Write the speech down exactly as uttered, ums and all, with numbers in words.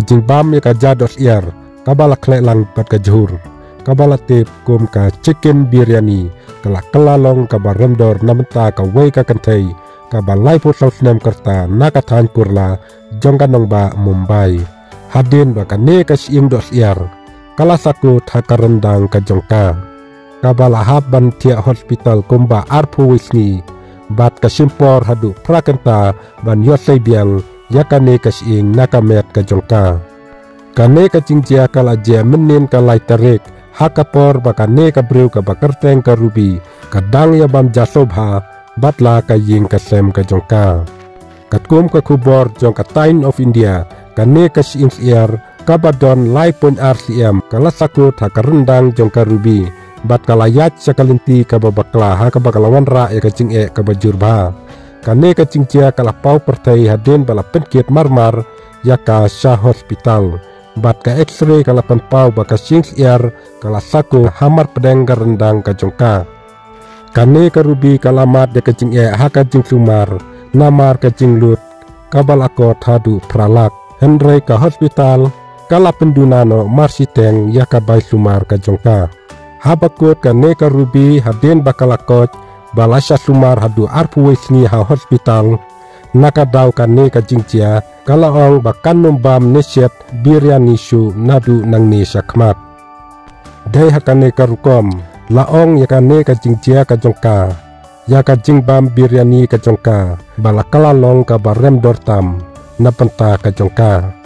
Ka jingbam ïa ka ja dohsyiar kaba la khleh lang bad ka jhur, kaba la tip kum ka chicken biryani, ka la kylla long kaba remdor na bynta kawei ka kynthei kaba laiphew saw snem ka rta na ka thaiñ Kurla jong ka nongbah Mumbai. Hadien ba kane ka shyieng dohsyiar ka la sakut ha ka ryndang ka jong ka, kaba la hap ban thiah hospital kumba arphew wei sngi bad ka shim por haduh phra kynta ban ïoh sei biang ïa kane ka shyieng na ka met ka jong ka. Kane ka jingjia ka la jia mynnin ka lai tarik, ha ka por ba kane ka briew kaba kyrteng ka Ruby ka dang ïa bam ja sngewbha bad la ka ïing ka sem ka jong ka. Katkum ka khubor jong ka Times of India, kane ka shyieng syiar kaba don lai point ar siem ka la sakut ha ka ryndang jong ka Ruby bad ka la ïaid sha ka lynti kaba bakla ha kaba ka la wanrah ïa ka jingeh kaba jur bha. Kane ka jingjia ka la paw pyrthei hadien ba la pynkit marmar ïa ka sha hospital bad ka X-ray ka la pynpaw ba ka shyieng syiar ka la sakut hamar pdeng ka ryndang ka jong ka. Kane ka Ruby ka la mad ïa ka jingeh ha ka jingsumar namar ka jinglut kaba la kot haduh phra lak, hynrei ka hospital ka la pynduna noh marshiteng ïa ka bai sumar ka jong ka. Haba kut kane ka Ruby hadien ba ka la koit ba la shah sumar haduh arphew wei sngi ha hospital, na ka daw kane ka jingjia ka la ong ba kan ym bam ne shet biryani shuh naduh nangne sha khmat. Dei ha kane ka rukom la ong ïa kane ka jingjia ka jong ka ïa ka jingbam biryani ka jong ka ba la kylla long kaba remdor tam na bynta ka jong ka.